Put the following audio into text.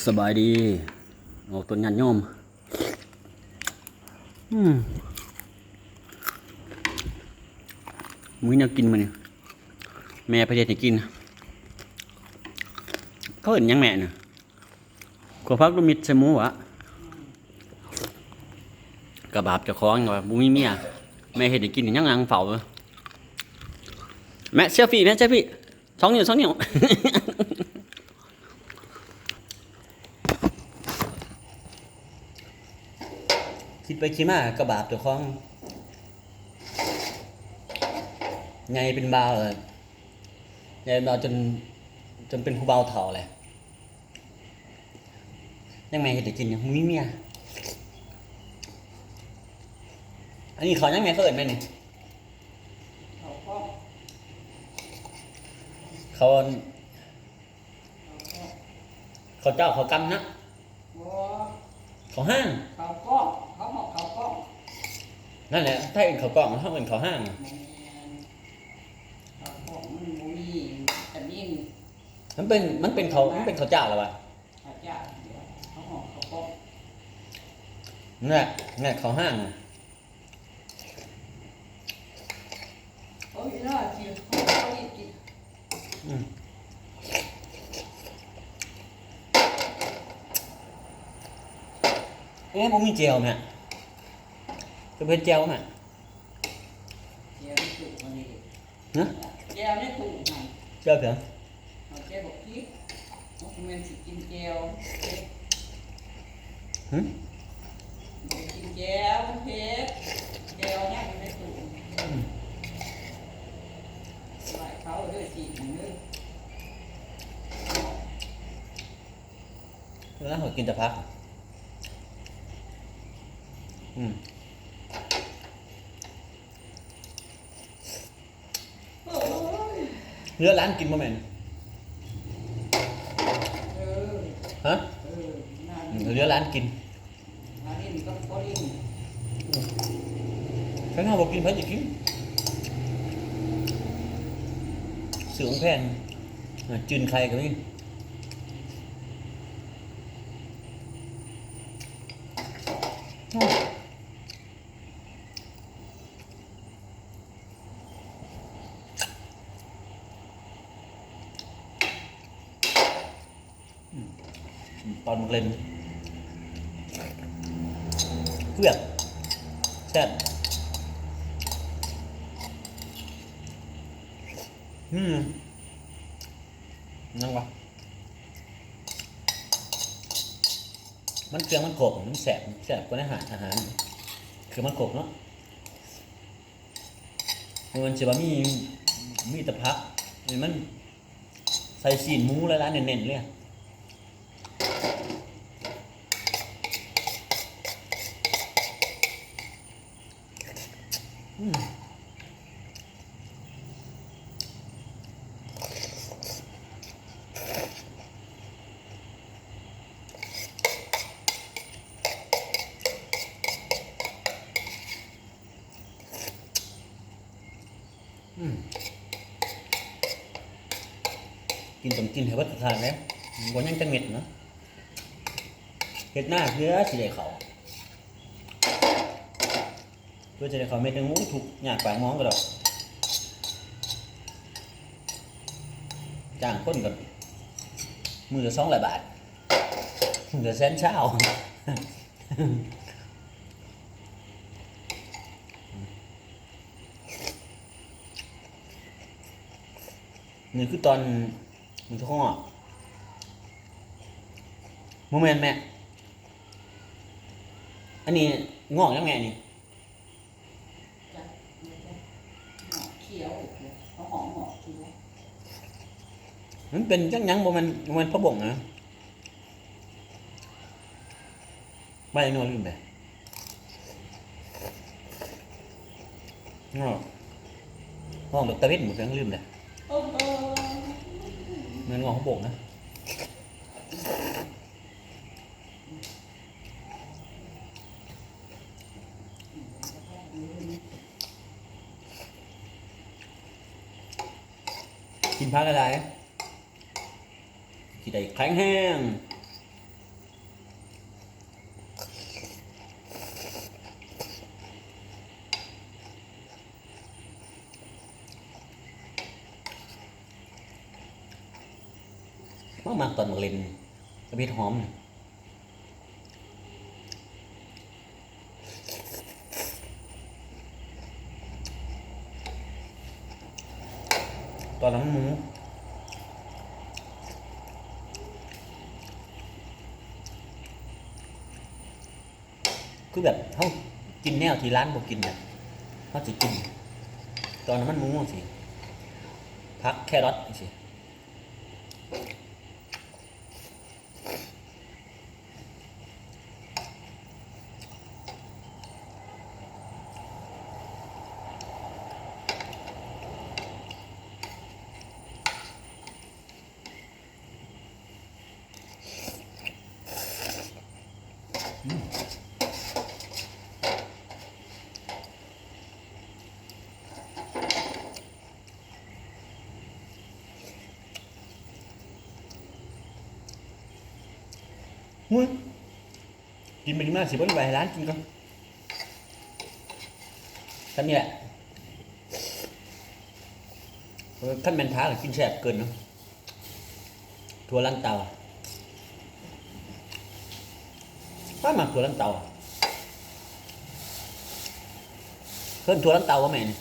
ສະບາຍດີ ອອກຕົນຍາດໂຍມ. ອືມ ມີແນວກິນມື້ນີ້ ແມ່ເພິ່ນເຮັດໃຫ້ກິນ. ເຂົາເອີ້ນຫຍັງແມ່ນະ? ຂົ້ວຜັກລວມມິດໃສ່ໝູຫວາ? ກະບາບເຈົ້າຂອງວ່າບໍ່ມີເມຍ ແມ່ເຮັດໃຫ້ກິນຍັງນັ່ງເຝົ້າ. ແມ່ເຊລຟີ້ ແມ່ເຊລຟີ້ ສອງນິ້ວ ສອງນິ້ວ. ຄິດໄປຄິດມາກະບາບເຈົ້າຂອງ ໃຫຍ່ເປັນບ່າວແລ້ວ ໃຫຍ່ເປັນບ່າວຈົນ ຈົນເປັນຜູ້ບ່າວເຖົ້າແລ້ວ ຍັງແມ່ເຮັດໃຫ້ກິນຢູ່ ບໍ່ມີເມຍ. ອັນນີ້ເຂົາຫຍັງແມ່ ເຂົາເອີ້ນແມ່ນີ້? ເຂົາ ເຂົາ ເຂົາ ເຂົາເຈົ້າ ເຂົາກຳນະ? ບໍ່ ເຂົາຫ້າງ ເຂົາກ້ອງ ເຂົາເອີ້ນເຂົາກ້ອງ. ນັ້ນແຫຼະ ໄທເອີ້ນເຂົາກ້ອງ ເຮົາເອີ້ນເຂົາຫ້າງ. ບໍ່ແມ່ນ ເຂົາກ້ອງມັນບໍ່ມີຕະນິນ. ມັນເປັນ ມັນເປັນເຂົາ ມັນເປັນເຂົາເຈົ້າລະວະ? ເຂົາເຈົ້າ ເຂົາເອີ້ນເຂົາກ້ອງ. ນັ້ນແຫຼະ ນັ້ນແຫຼະ ເຂົາຫ້າງ. ໂອ້ຍ ອີ່ຫຼ້າກິນ ເຂົາເຈົ້ານີ້ກິນ. ອືມ ເອະ ບໍ່ມີແຈ່ວແມ່? ຄືບໍ່ເຮັດແຈ່ວແມ່? ແຈ່ວໃນຕູ້ຫັ້ນນີ້. ຮະ? ແຈ່ວໃນຕູ້ຫັ້ນ. ແຈ່ວຫຍັງ? ເອົາແຈ່ວບັກພິກ ບໍ່ແມ່ນຊິກິນແຈ່ວເຜັດ. ຫຶ? ບໍ່ກິນແຈ່ວ ມັນເຜັດ. ແຈ່ວຍັງຢູ່ໃນຕູ້. ອືມ ໄວ້ເຂົາເດີ ຊີ້ນເດີ. ເວລາຂ້ອຍກິນແຕ່ຜັກ. ອືມ. ເຫຼືອຫຼານກິນບໍ່ແມ່ນ? ເອີ ຮະ? ເອີ ເຫຼືອຫຼານກິນ. ຄັນເຮົາບໍ່ກິນ ໃຜຊິກິນ? ຊື້ຂອງແພງ ຈືນໄຂ່ກໍມີ. ອືມ ຕອນໝາກເລັ່ນ ເປືອກ ແຊບ. ອືມ ຍັງວະ ມັນ ເຄື່ອງມັນຄົບ ມັນແຊບ ແຊບກວ່າໃນຮ້ານອາຫານ ເຄື່ອງມັນຄົບເນາະ. ບໍ່ແມ່ນຊິວ່າມີ ມີແຕ່ຜັກ ນີ້ມັນໃສ່ຊີ້ນໝູຫຼາຍໆ ເນັ້ນໆ ເລີຍ. ອືມ ອືມ ກິນຕ້ອງກິນໃຫ້ເບິດຖາດເດ້ ບໍ່ຍັງຈັກເມັດນະ. ເຮັດນາເພື່ອຊິໄດ້ເຂົ້າ ເພື່ອຊິໄດ້ເຂົ້າເມັດໜຶ່ງ ໂອ້ ທຸກຍາກປາກໝອງກະດອກ. ຈ້າງຄົນກະມື້ລະສອງຮ້ອຍບາດ ມື້ລະແສນຊາວ. ນີ້ຄືຕອນ ມັນຄືງອກ ບໍ່ແມ່ນແມ່ ອັນນີ້ງອກຫຍັງແມ່ນີ້? ຈັກ ງອກຂຽວ ເຂົາຮ້ອງງອກຂຽວ. ມັນເປັນຈັກຫຍັງ ບໍ່ແມ່ນ ບໍ່ແມ່ນຜັກບົ້ງນະ. ມາຫຍັງເນາະ ລືມແລ້ວ. ເນາະ ຮ້ອງແບບຕາເວັນໝົດແລ້ວ ລືມແລ້ວ. ແມ່ນງອກຂອງບົກນະ. ກິນຜັກຫຼາຍໆ ຊິໄດ້ແຂງແຮງ. ຕອນໝາກເລັ່ນກັບເຫັດຫອມນີ້ ຕອນນ້ຳມັນໝູ ຄືແບບເຮົາກິນແນວທີ່ຮ້ານບໍ່ກິນນະ ເຮົາຊິກິນຕອນນ້ຳມັນໝູຈັ່ງຊີ້ ຜັກແຄຣອດຈັ່ງຊີ້. ຫືມ ກິນໄປກິນມາຊິບໍ່ໄຫວ ໃຫ້ຫຼານກິນກ່ອນ ສ່ຳນີ້ແຫຼະ. ເອີ ຄັນແມ່ນຖາກໍກິນແຊບເກີນເນາະ ຖົ່ວລັນເຕົາ ຂ້ອຍມັກຖົ່ວລັນເຕົາ ເອີ້ນຖົ່ວລັນເຕົາບໍ່ແມ່ນີ້?